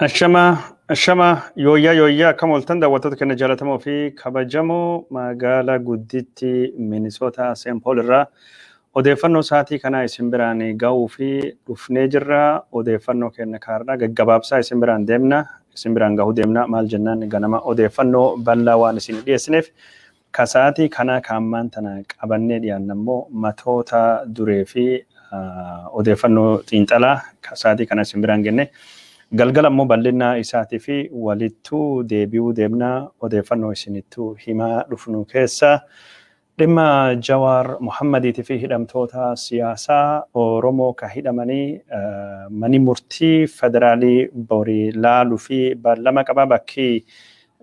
Ashama ashama, yooyyaa yooyyaa, akkam ooltan daawwattoota keenya jaallatamoo fi kabajamoo? Magaalaa gudditti Minisoota Saint Paul irraa odeeffannoo sa'aatii kanaa isin biraan ga'uu fi dhufnee jirra. Odeeffannoo keenya kaarraa gaggabaabsaa isin biraan deemna. Isin biraan gahuu deemna. Maal jennaan, ganama odeeffannoo bal'aa waan isin dhiyeessineef, ka sa'aatii kanaa ka ammaan tana qabannee dhiyaanna immoo matoota duree fi odeeffannoo xiinxalaa ka sa'aatii kana isin biraan genne. Galgala immoo bal'ina isaatii fi walittuu deebi'uu deemna. Odeeffannoo isinittuu himaa dhufnu keessa dhimma Jawaar Muhammadiitii fi hidhamtoota siyaasaa Oromoo ka hidhamanii mani murtii federaalii borii laaluu fi beellama qaba. Bakki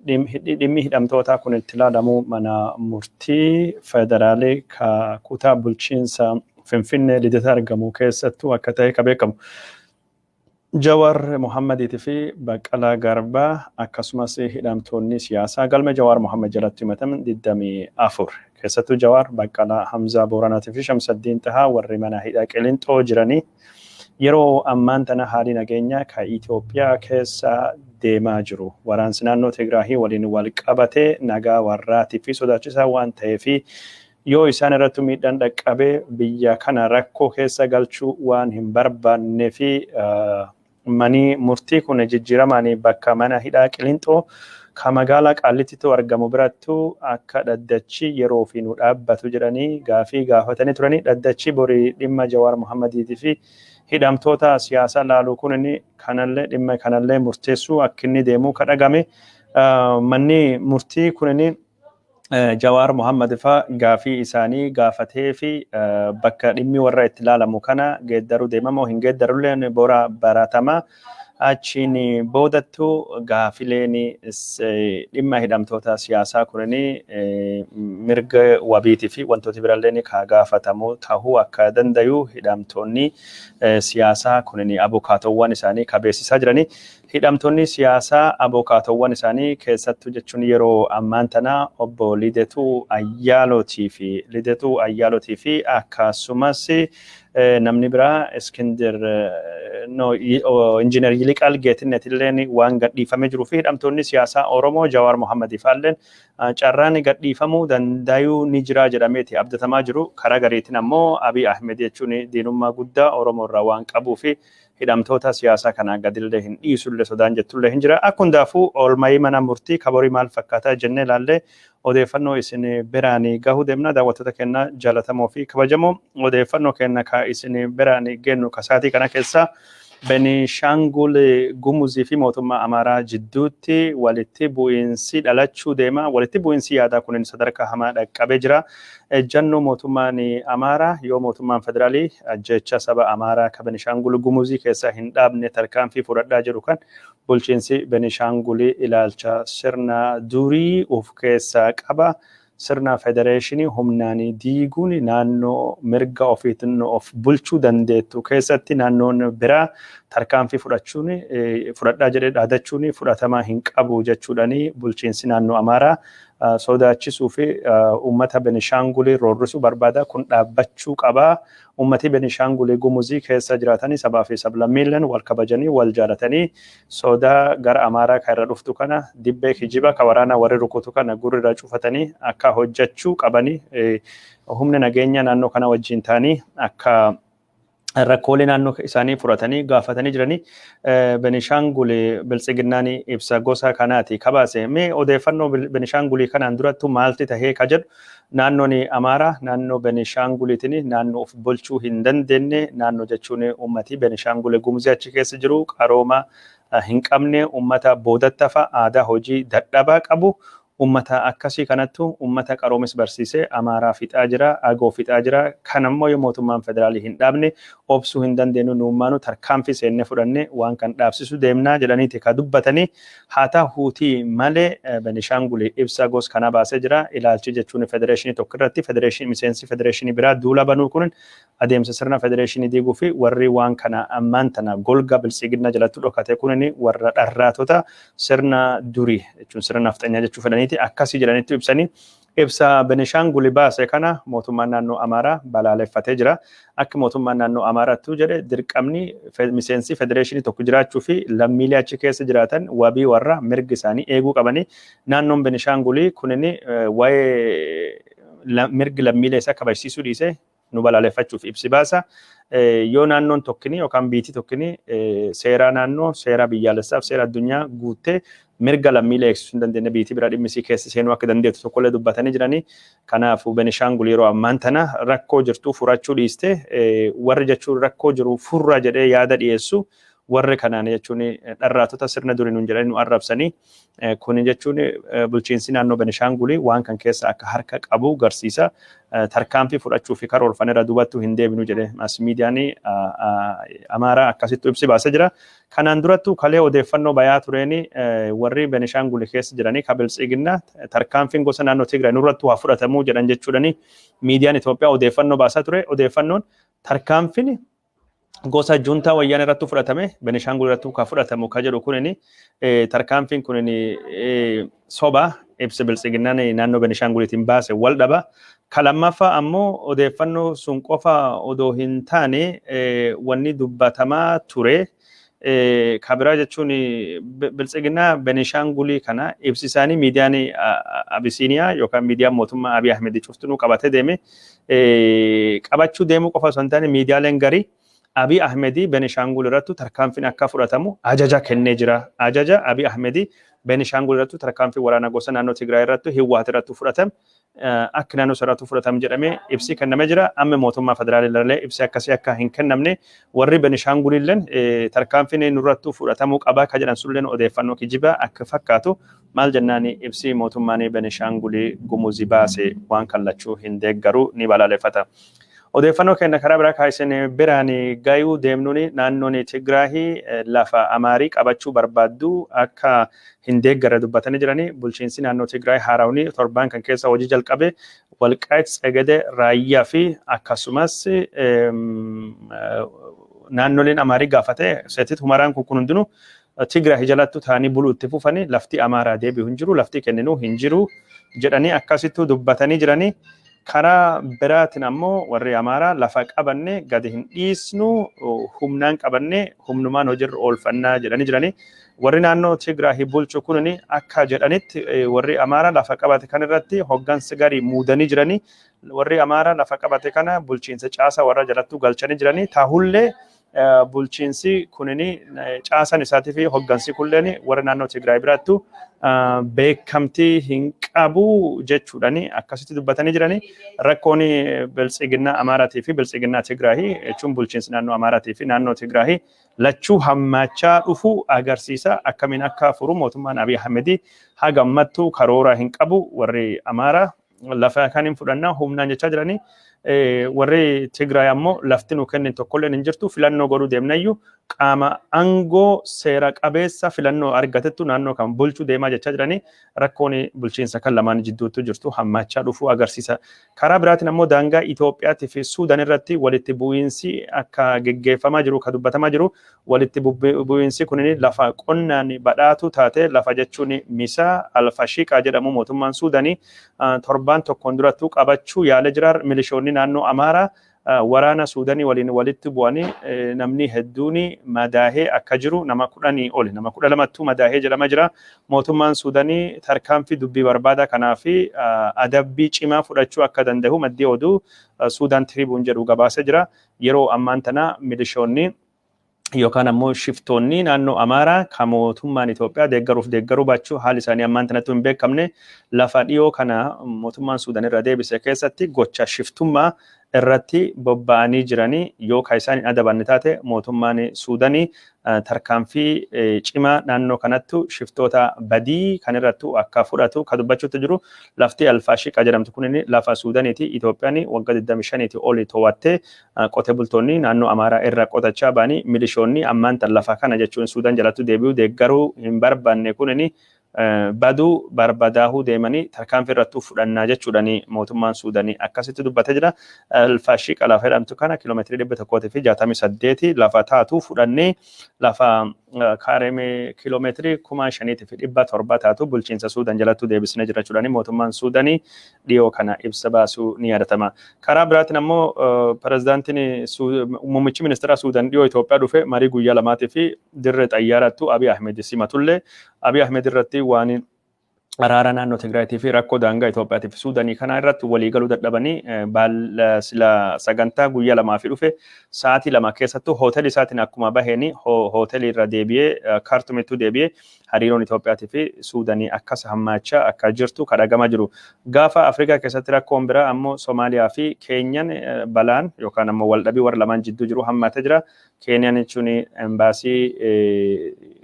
dhimmi hidhamtootaa kun itti ilaalamu mana murtii federaalii ka kutaa bulchiinsa Finfinnee Lidata argamu keessattuu akka ta'e ka beekamu. Jawar Muhammadiitii fi Baqqalaa Garbaa akkasumas hidhamtoonni siyaasaa galma Jawaar Muhammad jalatti himataman 24, keessattuu Jawaar, Baqqalaa, Hamzaa Booranaatii fi Shamsaddiin Xahaa warri mana hidhaa Qilinxoo jiranii, yeroo ammaan tana haalli nageenyaa ka Itoophiyaa keessa deemaa jiru waraansi naannoo Tigraahii waliin wal qabatee nagaa warraatii fi sodaachisaa waan ta'eefi yoo isaan irratti miidhaan dhaqqabee biyya kana rakkoo keessa galchuu waan hin barbaanne fi manii murtii kun jijjiiramaan bakka mana hidhaa Qilinxoo ka magaalaa Qaallittitu argamu birattu akka dhaddachi yeroo fi nu dhaabbatu jedhanii gaafii gaafatanii turanii. Dhaddachi borii dhimma Jawaar Muhammadiitii fi hidhamtoota siyaasaa laaluu kun inni kanallee dhimma kanallee murteessuu akka inni deemuu kadhagame. Manni murtii kun inni Jawaar Muhammad fa gaafii isaanii gaafatee fi bakka dhimmi warra itti ilaalamu kana geeddaruu deemamoo hin geeddarullee bora baratama. Achiin boodattu gaafileen dhimma hidhamtoota siyaasaa kunini mirga wabiitii fi wantooti birallee ka gaafatamu tahuu akka dandayu hidhamtoonni siyaasaa kunini abukaatowwan isaanii ka beeksisaa jiranii. Hidhamtoonni siyaasaa abukaatowwan isaanii keessattuu jechuun yeroo ammaan tana obbo Lidetuu Ayyaalootii fi Lidetuu Ayyaalootii fi akkasumas namni biraa Iskindir, no, Injiinar Yiliqaal Geetinnet illeen waan gadhiifamee jiruu fi hidhamtoonni siyaasaa Oromoo Jawaar Mohammadii fa'aalleen carraan gadhiifamuu dandayuu ni jira jedhameeti abdatamaa jiru. Karaa gariitiin ammoo Abiy Ahmed jechuun diinummaa guddaa Oromoo irraa waan qabuu fi hidhamtoota siyaasaa kana gadillee hin dhiisullee sodaan jettullee hin jira. Akka hundaafuu oolmayii mana murtii kaborii maal fakkaataa jennee ilaallee odeeffannoo isin biraan gahuu deemna. Daawwattoota keenya jaallatamoo fi kabajamoo, odeeffannoo keenya ka isin biraan gennu kasaatii kana keessa Benishaangul Gumuzii fi mootummaa Amaaraa jidduutti walitti bu'iinsi dhalachuu deema. Walitti bu'iinsi yaadaa kun sadarkaa hamaa dhaqqabee jira. Ejjannoo mootummaan Amaaraa yoo mootummaan federaalii ajjeecha saba Amaaraa ka Benishaangul Gumuzii keessa hin dhaabne tarkaanfii fudhadhaa jedhu kan bulchiinsi Benishaangul ilaalcha sirna durii of keessaa qaba. Sirna federeeshinii humnaan diiguun naannoo mirga ofiitiin of bulchuu dandeettu keessatti naannoon biraa tarkaanfii fudhachuun fudhadhaa jedhee dhaadachuun fudhatamaa hin qabu jechuudhaan bulchiinsi naannoo Amaaraa sodaachisuu fi uummata Benishaangulii roorrisuu barbaada. Kun dhaabbachuu qaba. Uummati Benishaangulii Gumuzii keessa jiraatanii sabaa fi sablammiileen wal kabajanii wal jaalatanii sodaa gara Amaaraa kan irra dhuftu kana, dibbee kijiba ka waraanaa warri rukutu kana gurri irraa cufatanii akka hojjechuu qabanii, humna nageenya naannoo kana wajjin ta'anii akka rakkoolee naannoo isaanii furatanii gaafatanii jiranii. Benishaangul Biltsiginnaan ibsa gosa kanaati kabaase. Mee odeeffannoo Benishaangulii kanaan durattu maalti tahee ka jedhu, naannoon Amaaraa naannoo Benishaanguliitiin naannoo of bulchuu hin dandeenye, naannoo jechuun uummati Benishaangul Gumuzii achi keessa jiru qarooma hin qabne, uummata boodattafa, aadaa hojii dadhabaa qabu, ummata akkasii kanattu ummata qaroomis barsiisee Amaaraa fixaa jira, Agoo fixaa jira. Kanammoo yoo mootummaan federaalii hin dhaabne obsuu hin dandeenyu, nuummaanu tarkaanfii seennee fudhanne waan kan dhaabsisu deemnaa jedhaniiti ka dubbatanii. Haa ta'uutii malee Benishaangul ibsa gos kana baasee jira. Ilaalchi jechuun federeeshinii tokko irratti federeeshinii miseensi federeeshinii biraa duula banuu kun Adeemsa sirna federeeshinii diiguu fi warri waan kana ammaan tana golga Biltsiginnaa jalatti dhokate kunini warra dharraatota sirna durii jechuun sirna nafxanyaa jechuu fedhaniiti akkasii jedhanitti ibsanii. Ibsa Benishaanguli baase kana mootummaan naannoo Amaaraa balaaleffatee jira. Akka mootummaan naannoo Amaaraattuu jedhe, dirqamni miseensi federeeshinii tokko jiraachuu fi lammiilee achi keessa jiraatan wabii warra mirgi isaanii eeguu qabanii. Naannoon Benishaangulii kunini waa'ee mirgi lammiilee isaa kabajsiisuu dhiisee nu balaaleffachuuf ibsi baasa. Yoo naannoon tokkini yookaan biitii tokkini seera naannoo, seera biyyaalessaaf seera addunyaa guuttee mirga lammiilee eegsisuu hin dandeenye, biitii bira dhimmisii keessa seenuu akka dandeettu tokkollee dubbatanii jiranii. Kanaafuu Benishaangul yeroo ammaan tana rakkoo jirtu furachuu dhiiste, warri jechuun rakkoo jiru furra jedhee yaada dhiyeessu, warri kanaan jechuun dharraatota sirna durii nuun jedhanii nu arrabsanii. Kuni jechuun bulchiinsi naannoo Benishaangulii waan kan keessa akka harka qabu garsiisa. Tarkaanfii fudhachuu fi karoorfanirra dubattuu hin deebinu jedhe maas miidiyaan Amaaraa akkasittu ibsi baasee jira. Kanaan durattuu kalee odeeffannoo bayaa tureeni, warri Benishaanguli keessa jiranii ka Biltsiginnaa tarkaanfiin gosa naannoo Tigraay nurrattuu haa fudhatamuu jedhan jechuudhani miidiyaan Itoophiyaa odeeffannoo baasaa ture. Odeeffannoon tarkaanfiin gosa juntaa Wayyaan irratti fudhatame Benishaangul irratti ka fudhatamu ka jedhu kunini, tarkaanfiin kunini soba, ibsa Biltsiginnaan naannoo Benishaanguliitiin baase wal dhaba. Ka lammaffaa ammoo odeeffannoo sun qofa odoo hin taane wanni dubbatamaa ture. Ka biraa jechuun Biltsiginnaa Benishaangulii kana ibsi isaanii miidiyaan Abisiiniyaa yookaan miidiyaan mootummaa Abiy Ahmed cuftunuu qabatee deeme. Qabachuu deemuu qofa osoo hin taane, miidiyaaleen garii Abiy Ahmedii Benishaangul irratti tarkaanfiin akka fudhatamu ajaja kennee jira. Ajaja Abiy Ahmedii Benishaangul irratti tarkaanfii waraana gosa naannoo Tigraay irratti, Hiwwaat irratti fudhatame, akka naannoo irratti fudhatamu jedhamee ibsi kennamee jira. Amma mootummaa federaalii illee ibsi akkasii akka hin kennamne, warri Benishaangul illee tarkaanfiin nurrattuu fudhatamuu qaba akka jedhan sunillee odeeffannoo kijibaa akka fakkaatu. Maal jennaan, ibsi mootummaan Benishaangulii Gumuzii baase waan kallachuu hin deeggaru, ni balaaleffata. Odeeffannoo keenya karaa biraa kaa'isin biraan gayuu deemnuun, naannoon Tigraahii lafa Amaarii qabachuu barbaaddu akka hin deeggarre dubbatanii jiranii. Bulchiinsi naannoo Tigraay haarawni torbaan kan keessa hojii jalqabe Walqaayit Tsegede, Raayyaa fi akkasumas naannoleen Amaarii gaafate Seetit Humaraan kun hundinuu Tigraay jalattu ta'anii buluu itti fufanii, lafti Amaaraa deebi'u hin jiru, lafti kenninuu hin jiru jedhanii akkasittuu dubbatanii jiranii. Karaa biraatiin ammoo warri Amaaraa lafa qabanne gadi hin dhiisnu, humnaan qabanne humnumaan hojiirra oolfannaa jedhanii jiranii. Warri naannoo Tigraay bulchu kunini akka jedhanitti, warri Amaaraa lafa qabate kan irratti hoggansa garii muudanii jiranii. Warri Amaaraa lafa qabate kana bulchiinsa caasaa warra jalattuu galchanii jiranii. Taahullee bulchiinsi kunini, caasan isaatii fi hoggansi kulleen warra naannoo Tigraay birattu beekamtii hin qabu jechuudhani akkasitti dubbatanii jirani. Rakkoon Biltsiginnaa Amaaraatii fi Biltsiginnaa Tigraay jechuun bulchiinsi naannoo Amaaraatii fi naannoo Tigraay lachuu hammaachaa dhufu agarsiisa. Akkamiin akka furu mootummaan Abiy Ahmed haga ammattuu karoora hin qabu. Warri Amaaraa lafa kan hin fudhannaa humnaan jechaa jiranii, warri Tigraay ammoo lafti nu kennin tokkolleen hin jirtu, filannoo godhuu deemnayyuu qaama aangoo seera qabeessa filannoo argatettu naannoo kan bulchuu deemaa jechaa jiranii. Rakkoon bulchiinsa kan lamaan jidduutti jirtu hammaachaa dhufuu agarsiisa. Karaa biraatiin ammoo daangaa Itoophiyaatii fi Suudaan irratti walitti bu'iinsi akka geggeeffamaa jiru ka dubbatamaa jiru. Walitti bu'iinsi kunin lafa qonnaan badhaatu taate, lafa jechuun Misaa Alfashiqaa jedhamu, mootummaan Suudaanii torbaan tokkoon durattuu qabachuu yaalee jira. Milishoonni naannoo Amaaraa waraana Suudanii waliin walitti bu'anii namni hedduun madaahee akka jiru, nama 10 oli, nama 12ttuu madaahee jedhama jira. Mootummaan Suudanii tarkaanfii dubbii barbaada kanaa fi adabbii cimaa fudhachuu akka danda'u maddii oduu Suudaan Tiribuun jedhu gabaasee jira. Yeroo ammaan tana milishoonni yookaan ammoo shiftoonni naannoo Amaaraa kan mootummaan Itoophiyaa deeggaruuf deeggaruu baachuu haalli isaanii ammaan tanatti hin beekamne, lafa dhiyoo kana mootummaan Suudaan irra deebise keessatti gocha shiftummaa irratti bobba'anii jiranii. Yoo ka isaan hin adabanne taate, mootummaan Suudanii tarkaanfii cimaa naannoo kanattu shiftoota badii kan irrattu akka fudhatu ka dubbachuutti jiru. Lafti Alfaashiqaa jedhamtu kunin lafa Suudaniiti. Itoophiyaan waggaa 25 oli to'attee qote bultoonni naannoo Amaaraa irra qotachaa ba'anii, milishoonni ammaan tan lafa kana jechuun Suudaan jalatti deebi'uu deeggaruu hin barbaanne kunini Baduu barbadaahuu deemanii tarkaanfii irrattuu fudhannaa jechuudhani mootummaan Suudanii akkasitti dubbatee jira. Alfaashiqa lafa jedhamtu kana kiiloomeetirii 168 lafa taatu fudhannee, lafa kaaree kiiloomeetirii 5700 taatu bulchiinsa Suudan jalattuu deebisnee jira jechuudhani mootummaan Suudanii dhiyoo kana ibsa baasuu ni yaadatama. Karaa biraatiin ammoo pirezidaantiin, muummichi ministeera Suudan dhiyoo Itoophiyaa dhufe marii guyyaa 2 fi dirree xayyaarattu Abiy Ahmed simatullee, Abiy Ahmed irratti waan araara naannoo Tigraayitii fi rakkoo daangaa Itoophiyaatii fi Suudanii kana irratti waliigaluu dadhabanii, sila sagantaa guyyaa 2 fi dhufe sa'aatii 2 keessattuu hoteelii isaatiin akkuma baheeni hoteelii irra deebi'ee Kaartumittuu deebi'ee, hariiroon Itoophiyaatii fi Suudanii akkas hammaachaa akka jirtu kadhagamaa jiru. Gaafa Afrikaa keessatti rakkoon biraa ammoo Somaaliyaa fi Keenyaan balaan yookaan ammoo waldhabii warra lamaan jidduu jiru hammaatee jira. Keeniyaan jechuun embaasii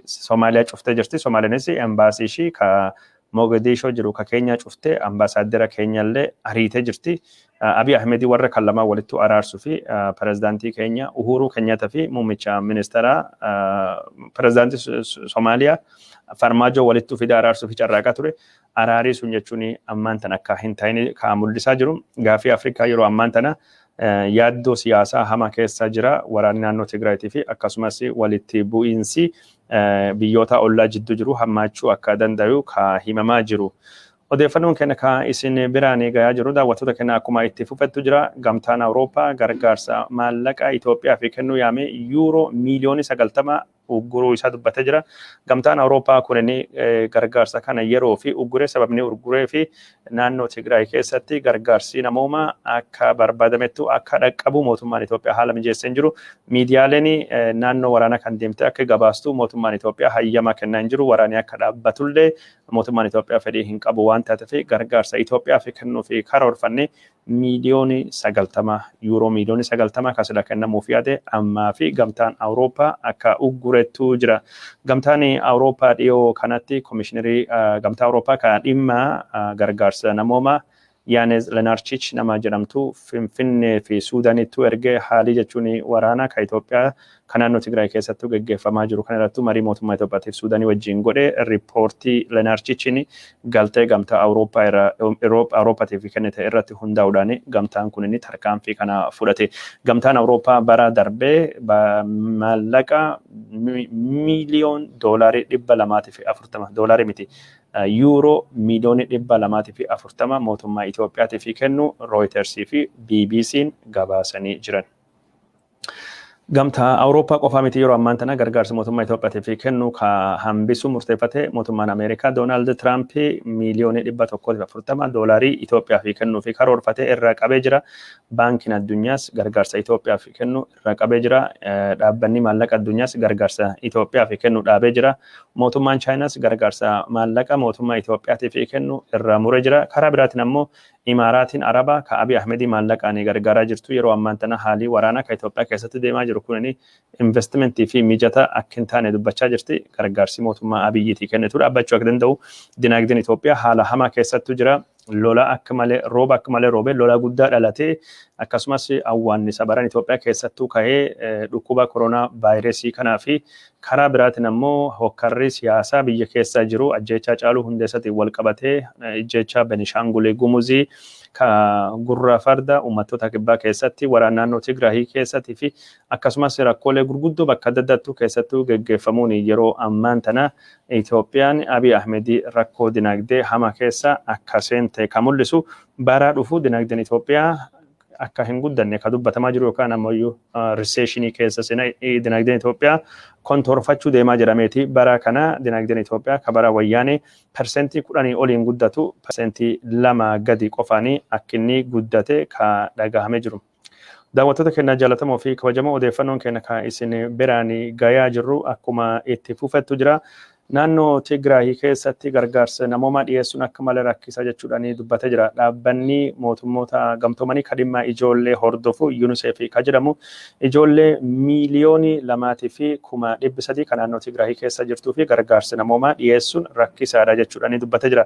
Somaaliyaa cuftee jirti. Somaaliyaanis embaasii ishii ka Mogadishoo jiru ka Keenyaa cuftee ambaasaaddera Keenyaallee ariitee jirti. Abiy Ahmedii warra kan lamaan walittu araarsuu fi pirezidaantii Keenya Uhuruu Kenyatta fi muummicha ministeeraa pirezidaantii Somaaliyaa Farmaajoo walittu fida araarsuu fi carraaqaa ture. Araarii sun jechuun ammaan tana akka hin ta'in kan mul'isaa jiru. Gaafii Afrikaa yeroo ammaan tana yaaddoo siyaasaa hamaa keessa jira. Waraanni naannoo Tigraayitii fi akkasumas walitti bu'iinsi biyyoota ollaa jidduu jiru hammaachuu akka danda'u ka himamaa jiru. Odeeffannoon keenya ka isin biraan gahaa jiru, daawwattoota keenya, akkuma itti fufettu jira. Gamtaan Awurooppaa gargaarsa maallaqa Itoophiyaa fi kennuu yaame yuuroo miiliyoonii 90 ugguruu isaa dubbatee jira. Gamtaan Awurooppaa kun gargaarsa kana yeroo fi ugguree, sababni ugguree fi naannoo Tigraay keessatti gargaarsi namoomaa akka barbaadamettu akka dhaqqabu mootummaan Itoophiyaa haala mijeessee hin jiru. Miidiyaaleen naannoo waraanaa kan deemte akka gabaastu mootummaan Itoophiyaa hayyama kennaa hin jiru. Waraanni akka dhaabbatullee mootummaan Itoophiyaa fedhii hin qabu waan taateef, gargaarsa Itoophiyaa fi kennuu fi karoorfanne miiliyoonii 90, yuuroo miiliyoonii 90 kasila kennamuuf yaade ammaa fi Gamtaan Awurooppaa akka uggurettu jira. Gamtaan Awurooppaa dhiyoo kanatti komishinerii Gamtaa Awurooppaa kan dhimma gargaarsa namoomaa Yaaneez Lenarchich nama jedhamtu Finfinnee fi Suudaanittu ergee, haalii jechuun waraana kan Itoophiyaa kan naannoo Tigraay keessattuu geggeeffamaa jiru kan irrattu marii mootummaa Itoophiyaatiif Suudaanii wajjin godhe, riippoortii Lenarchichiin galtee Gamtaa Awurooppaa Awurooppaatiif kennite irratti hundaa'uudhaan gamtaan kun inni tarkaanfii kana fudhate. Gamtaan Awurooppaa bara darbee maallaqa miiliyoon doolaarii 240, doolaarii miti, yuuroo miiliyoonii 240 mootummaa Itoophiyaatiif kennu Rooyitersii fi BBC'n gabaasanii jiran. Gamtaa Awurooppaa qofaa miti, yeroo ammaan tana gargaarsa mootummaa Itoophiyaatiif kennu ka hambisuu murteeffate. Mootummaan Ameerikaa Doonaald Tiraamp miiliyoonii 140 doolaarii Itoophiyaaf kennuu fi karoorfate irraa qabee jira. Baankiin Addunyaas gargaarsa Itoophiyaaf kennu irraa qabee jira. Dhaabbanni Maallaqa Addunyaas gargaarsa Itoophiyaaf kennu dhaabee jira. Mootummaan Chaayinaas gargaarsa maallaqa mootummaa Itoophiyaatiif kennu irraa muree jira. Karaa biraatiin ammoo Imaaraatiin Arabaa ka Abiy Ahmedii maallaqaan gargaaraa jirtu yeroo ammaan tana haalii waraanaa ka Itoophiyaa keessatti deemaa jiru kun investimentii fi mijataa akka hin taane dubbachaa jirti. Gargaarsi mootummaa Abiyyiitii kennitu dhaabbachuu akka danda'u, dinagdeen Itoophiyaa haala hamaa keessattu jira. Lola akka malee, rooba akka malee roobee lola guddaa dhalatee, akkasumas awwaannisa baran Itoophiyaa keessattuu ka'ee dhukkuba koronaa vaayirasii kanaa fi karaa biraatiin ammoo hokkarri siyaasaa biyya keessa jiru, ajjeechaa Caaluu Hundeessatiin wal qabatee, ajjeechaa Benishaangul Gumuzii ka gurra farda uummattoota Kibbaa keessatti, waraana naannoo Tigraahii keessatti fi akkasumas rakkoolee gurguddoo bakka adda addaattuu keessattuu geggeeffamuun yeroo ammaan tana Itoophiyaan Abiy Ahmedii rakkoo dinagdee hama keessa akka seente kan mul'isu, bara dhufu dinagdeen Itoophiyaa akka hin guddanne ka dubbatamaa jiru yookaan ammoo recessionii keessa seena, dinagdeen Itoophiyaa kontorfachuu deemaa jedhameeti. Bara kana dinagdeen Itoophiyaa ka bara Wayyaanee 10% oliin guddatu 2% gadi qofaanii akka inni guddate ka dhagahamee jiru. Daawwattoota keenya jaallatamoo fi kabajamoo, odeeffannoon keenya kan isin biraan gayaa jirru akkuma itti fufettu jira. Naannoo Tigraay keessatti gargaarsa namoomaa dhiyeessuun akka malee rakkisa jechuudhaan dubbatee jira. Dhaabbanni Mootummoota Gamtoomanii kan dhimma ijoollee hordofu UNICEF kan jedhamu ijoollee 2,300,000 kan naannoo Tigraay keessa jirtuu fi gargaarsa namoomaa dhiyeessuun rakkisaadha jechuudhaan dubbatee jira.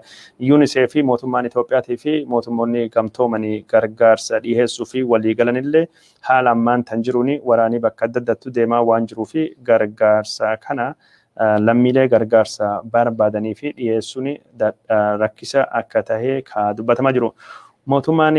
UNICEF, mootummaan Itoophiyaatii fi mootummoonni gamtoomanii gargaarsa dhiyeessuu fi walii galanillee, haala ammaan tan jiruun waraanii bakka adda addaattu deemaa waan jiruu fi gargaarsa kana Lammiilee gargaarsa barbaadanii fi dhiyeessuun rakkisa akka tahe ka dubbatamaa jiru. Mootummaan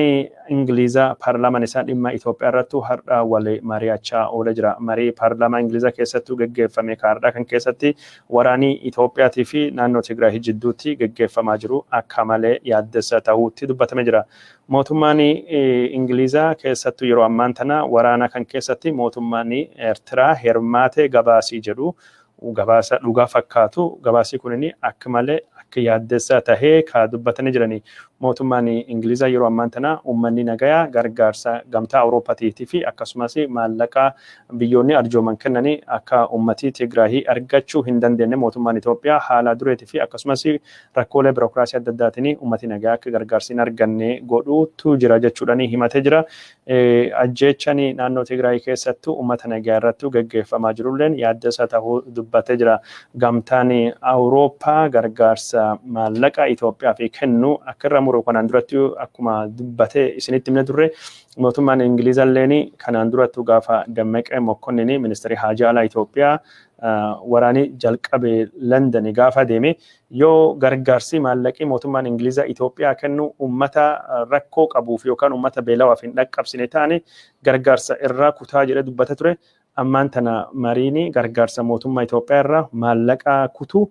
Ingilizaa paarlaamaan isaa dhimma Itoophiyaa irrattu har'a wal mari'achaa oolee jira. Marii paarlaamaa Ingilizaa keessattuu geggeeffame har'a kan keessatti waraanii Itoophiyaatii fi naannoo Tigraay jidduutti geggeeffamaa jiru akka malee yaaddessa ta'uutti dubbatamee jira. Mootummaan Ingilizaa keessattuu yeroo ammaan tana waraana kan keessatti mootummaan Eertiraa hirmaate gabaasii jedhu gabaasa dhugaa fakkaatu, gabaasii kunin akka malee akka yaaddessaa tahee ka dubbatanii jiranii. Mootummaan Ingilizaa yeroo ammaan tana uummanni nagayaa gargaarsa gamtaa Awurooppaatii fi akkasumas maallaqa biyyoonni arjooman kennanii akka uummatii Tigraahii argachuu hin dandeenye, mootummaan Itoophiyaa haala dureetii fi akkasumas rakkoolee birookiraasii adda addaatiin uummati nagayaa akka gargaarsi hin arganne godhuutu jira jechuudhaan himatee jira. Ajjeechaan naannoo Tigraay keessattuu uummata nagaa irratti geggeeffamaa jirulleen yaaddessa tahuu dubbatee jira. Gamtaan Awurooppaa gargaarsa maallaqa Itoophiyaa fi kennu akka irra muru kanaan duratti akkuma dubbatee isinitti himne turre. Mootummaan Ingilizalleen kanaan durattu gaafa Dammaqee Mokkonnin, ministeerri haajaa alaa Itoophiyaa, waraanii jalqabe London gaafa deeme, yoo gargaarsi maallaqii mootummaan Ingilizaa Itoophiyaa kennu uummata rakkoo qabuuf yookaan uummata beelawaaf hin dhaqqabsine taane gargaarsa irraa kutaa jedhee dubbata ture. Ammaan tana mariini gargaarsa mootummaa Itoophiyaa irraa maallaqa kutuu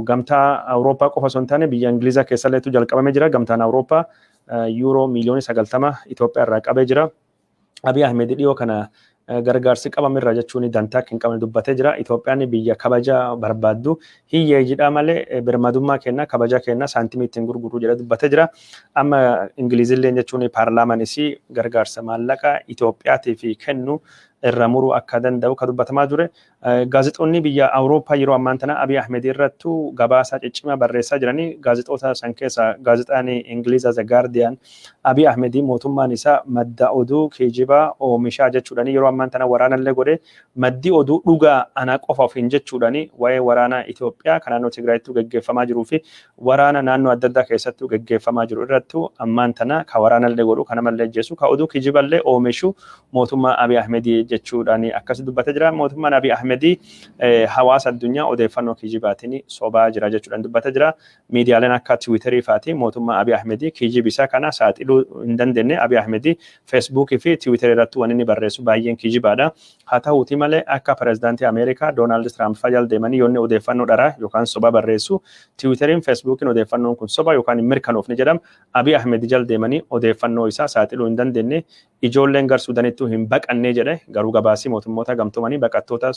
gamtaa Awurooppaa qofa osoo hin taane biyya Ingilizaa keessalleetu jalqabamee jira. Gamtaan Awurooppaa yuuroo miiliyoona 90 Itoophiyaa irraa qabee jira. Abiy Ahmed dhiyoo kana gargaarsi qabamirra jechuun dantaa akka hin qabne dubbatee jira. Itoophiyaan biyya kabaja barbaaddu, hiyyeeyyidha malee birmadummaa kenna, kabaja kenna, saantimii ittiin gurguru jedhee dubbatee jira. Amma Ingilizillee jechuun paarlaamaanis gargaarsa maallaqa Itoophiyaatiif kennu irra muruu akka danda'u ka dubbatamaa ture. Gaazexoonni biyya Awurooppaa yeroo ammaan tana Abiy Ahmed irrattu gabaasa ciccimaa barreessaa jiranii. Gaazexoota san keessa gaazexaan Ingilizaa The Guardian Abiy Ahmed mootummaan isaa madda oduu kijibaa oomishaa jechuudhani, yeroo ammaan tana waraanallee godhe maddi oduu dhugaa ana qofa ofiin jechuudhani, waa'ee waraana Itoophiyaa kan naannoo Tigraayittuu geggeeffamaa jiruu fi waraana naannoo adda addaa keessattuu geggeeffamaa jiru irrattu ammaan tana ka waraanallee godhu, ka namallee ajjeesu, ka oduu kijiballee oomishu mootummaa Abiy Ahmed jechuudhaan akkas dubbatee jira. Mootummaan Abiy Ahmed hawaasa addunyaa odeeffannoo kijibaatiin sobaa jira jechuudhaan dubbatee jira. Miidiyaaleen akka Tiwiiterii faati mootummaa Abiy Ahmed kijiba isaa kana saaxiluu hin dandeenye. Abiy Ahmed Feesbuukii fi Tiwiiterii irratti waan inni barreessu baay'een kijibaadha. Haa ta'uuti malee akka pireezidaantii Ameerikaa Doonaald Tiraamp fajal deemanii yoonni odeeffannoo dharaa yookaan soba barreessu Tiwiiteriin, Feesbuukiin odeeffannoon kun soba yookaan hin mirkanoofne jedhama. Abiy Ahmed jal deemanii odeeffannoo isaa saaxiluu hin dandeenye. Ijoolleen gar Suudanittuu hin baqannee jedhe, garuu gabaasii mootummoota gamtoomanii baqattoota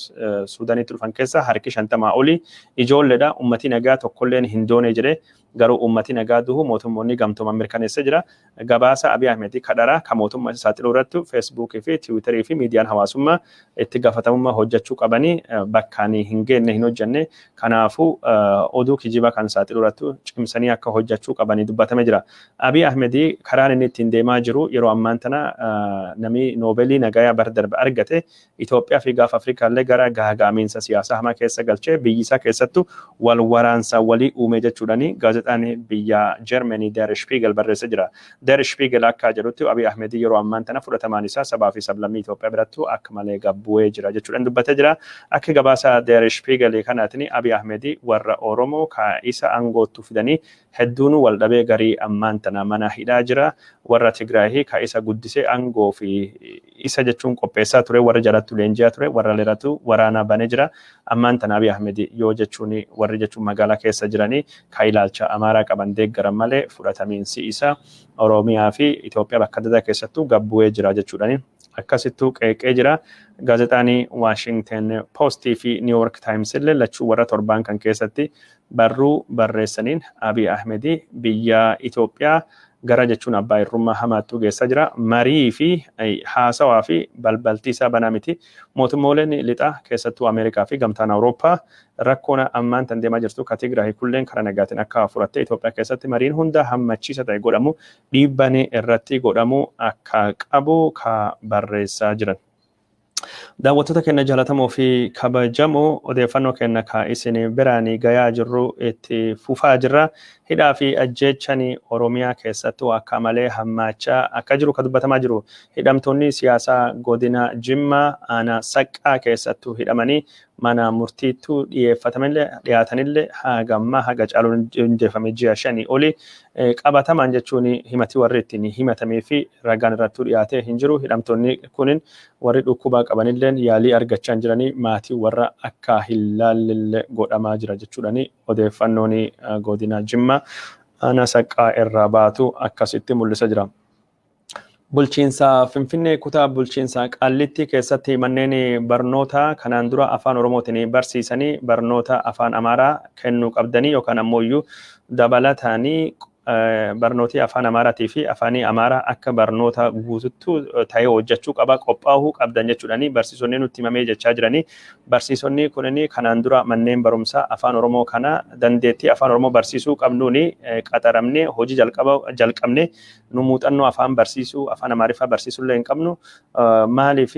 Suudanitti dhufan keessa harki 50 olii ijoolleedha. Ummati nagaa tokkolleen hin doone jedhe, garuu ummati nagaa duhu mootummoonni gamtooman mirkaneessee jira. Gabaasa Abiy Ahmed kadhara ka mootummaa isa saaxiluu irratti Feesbuukii fi Tiwiiterii fi miidiyaan hawaasummaa itti gaafatamummaa hojjechuu qabanii bakkaan hin geenne, hin hojjenne. Kanaafuu oduu kijibaa kan saaxiluu irratti cimsanii akka hojjechuu qabanii dubbatame jira. Abiy Ahmed karaan inni ittiin deemaa jiru yeroo ammaan tana namni Noobeelii nagayaa bar darbe argate Itoophiyaa fi gaafa Afrikaallee gara gaaga'amiinsa siyaasaa hamaa keessa galchee biyyi isaa keessattuu wal waraansa walii uume jechuudhaan gaazexaan biyya Germany Der Spiegel barreessee jira. Der Spiegel akka jedhutti Abiy Ahmed yeroo ammaan tana fudhatamaan isaa sabaa fi sablammii Itoophiyaa birattuu akka malee gabbu'ee jira jechuudhaan dubbatee jira. Akka gabaasa Der Spiegel kanaatiin Abiy Ahmed warra Oromoo ka isa aangoottu fidanii hedduun wal dhabee garii ammaan tana mana hidhaa jira. Warra Tigraayii ka isa guddisee aangoo fi isa jechuun qopheessaa ture, warra jalattu leenji'aa ture, warra leratu waraana banee jira. Ammaan tana Abiy Ahmed yoo jechuun warri jechuun magaalaa keessa jiranii ka ilaalcha Amaaraa qaban deeggaran malee fudhatamiinsi isaa Oromiyaa fi Itoophiyaa bakka adda addaa keessattuu gabbu'ee jira jechuudhani. Akkasittuu qeeqee jira. Gaazexaan Washington Postii fi New York Times illee lachuu warra torbaan kan keessatti barruu barreessaniin Abiy Ahmed biyya Itoophiyaa gara jechuun abbaa irrummaa hamaattuu geessaa jira. Marii fi haasawaa fi balbaltii isaa banaa miti. Mootummooleen lixaa keessattuu Ameerikaa fi gamtaan Awurooppaa rakkoon ammaan tan deemaa jirtu ka Tigraay kulleen karaa nagaatiin akka furattee Itoophiyaa keessatti mariin hunda hammachiisa ta'e godhamu dhiibban irratti godhamu akka qabu ka barreessaa jiran. Daawwattoota keenya jaallatamoo fi kabajamoo, odeeffannoo keenya ka isin biraan gayaa jirru itti fufaa jirra. Hidhaa fi ajjeechaan Oromiyaa keessattuu akka malee hammaachaa akka jiru ka dubbatamaa jiru. Hidhamtoonni siyaasaa godina Jimmaa aanaa Saqqaa keessattuu hidhamanii Mana murtiittuu dhiyeeffatamillee dhiyaatanillee hagammaa haga caaluun hundeeffame ji'a 5 oli qabatamaan jechuun himati warri ittiin himatamee fi ragaan irrattuu dhiyaatee hin jiru. Hidhamtoonni kunin warri dhukkubaa qabanillee yaalii argachaa hin jiranii, maatii warra akka hin laallillee godhamaa jira jechuudhani odeeffannoon godina Jimmaa aanaa Saqqaa irraa baatu akkasitti mul'isa jira. Bulchiinsa Finfinnee kutaa bulchiinsa Qaallitti keessatti manneen barnoota kanaan dura afaan Oromootiin barsiisanii barnoota afaan Amaaraa kennuu qabdanii yookaan ammoo iyyuu dabalataanii barnootii afaan Amaaraatii fi afaanii Amaaraa akka barnoota guututtu ta'ee hojjechuu qaba, qophaa'uu qabdan jechuudhani barsiisonni nutti himamee jechaa jiranii. Barsiisonni kunini kanaan dura manneen barumsaa afaan Oromoo kana dandeettii afaan Oromoo barsiisuu qabnuuni qaxaramnee hojii jalqabne, nu muuxannoo afaan barsiisuu afaan Amaariffaa barsiisuu illee hin qabnu, maaliif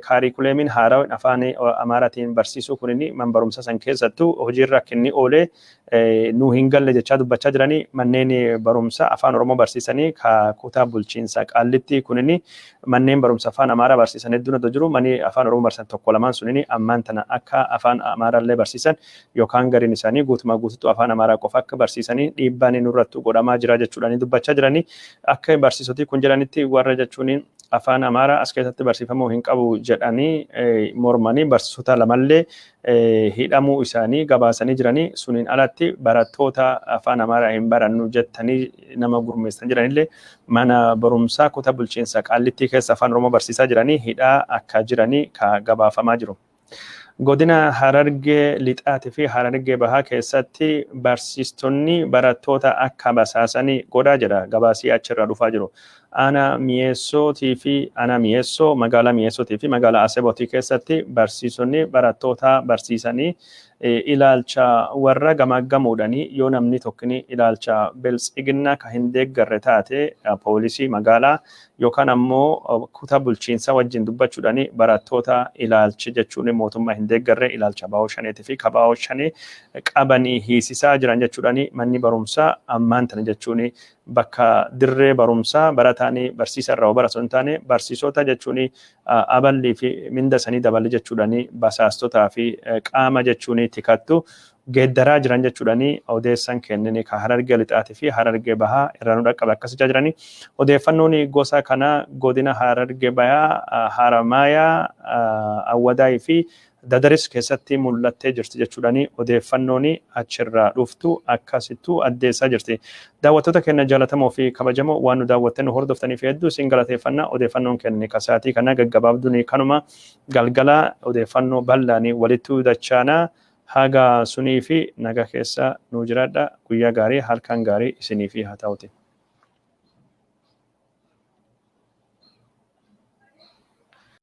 kaarikuleemiin haarawin afaan Amaaraatiin barsiisuu kunini man barumsa san keessattuu hojiirra akka inni oolee nu hin galle jechaa dubbachaa jiranii. Manneen barumsa afaan Oromoo barsiisanii ka kutaa bulchiinsa Qaallitti kunini manneen barumsa afaan Amaaraa barsiisan hedduun adda jiru, mani afaan Oromoo barsiisan tokko lamaan sunini ammaan tana akka afaan Amaaraallee barsiisan yookaan gariin isaanii guutumaa guututti afaan Amaaraa qofa akka barsiisanii dhiibbaan nurratti godhamaa jira jechuudhaan dubbachaa jiranii. Akka barsiisotii kun jedhanitti, warra jechuun afaan Amaaraa as keessatti barsiifamuu hin qabu jedhanii mormanii barsiisota lamallee hidhamuu isaanii gabaasanii jiranii. Suniin alatti barattoota afaan Amaaraa hin barannu jettanii nama gurmeessan jiranillee mana barumsaa kutaa bulchiinsa Qaallittii keessa afaan Oromoo barsiisaa jiranii hidhaa akka jiranii ka gabaafamaa jiru. Godina Harargee Lixaatii fi Harargee Bahaa keessatti barsiistonni barattoota akka basaasanii godhaa jira gabaasii achirraa dhufaa jiru. Aanaa Mi'eessootii fi aanaa Mi'eessoo, magaalaa Mi'eessootii fi magaalaa Asebootii keessatti barsiisonni barattoota barsiisanii ilaalcha warra gamaaggamuudhani yoo namni tokkini ilaalcha Biltsiginnaa ka hin deeggarre taate poolisii magaalaa yookaan ammoo kutaa bulchiinsaa wajjin dubbachuudhani barattoota ilaalchi jechuun mootummaa hin deeggarre, ilaalcha abaa'oo shaneetii fi kabaa'oo shanee qabanii hiisisaa jiran jechuudhani, manni barumsaa ammaan tana jechuun bakka dirree barumsaa barataanii barsiisa irraa baratu hin taane, barsiisota jechuun aballii fi minda sanii daballe jechuudhani basaastotaa fi qaama jechuun tikattu geeddaraa jiran jechuudhani odeessan kennini ka Harargee Lixaatii fi Harargee Bahaa irraa nu dhaqqabe akkasichaa jirani. Odeeffannoon gosa kana godina Harargee Bahaa Haramaayaa, Awwadaayii fi Dadaris keessatti mul'attee jirti jechuudhani odeeffannoon achirraa dhuftu akkasittuu addeessaa jirti. Daawwattoota keenya jaallatamoo fi kabajamoo, waan nu daawwattee nu hordoftaniif hedduu isin galateeffanna. Odeeffannoon keenya kasaatii kana gaggabaabduun kanuma. Galgala odeeffannoo bal'aanii walittuu dachaanaa, haga sunii fi naga keessa nu jiraadha. Guyyaa gaarii, halkan gaarii isinii fi haa ta'uti.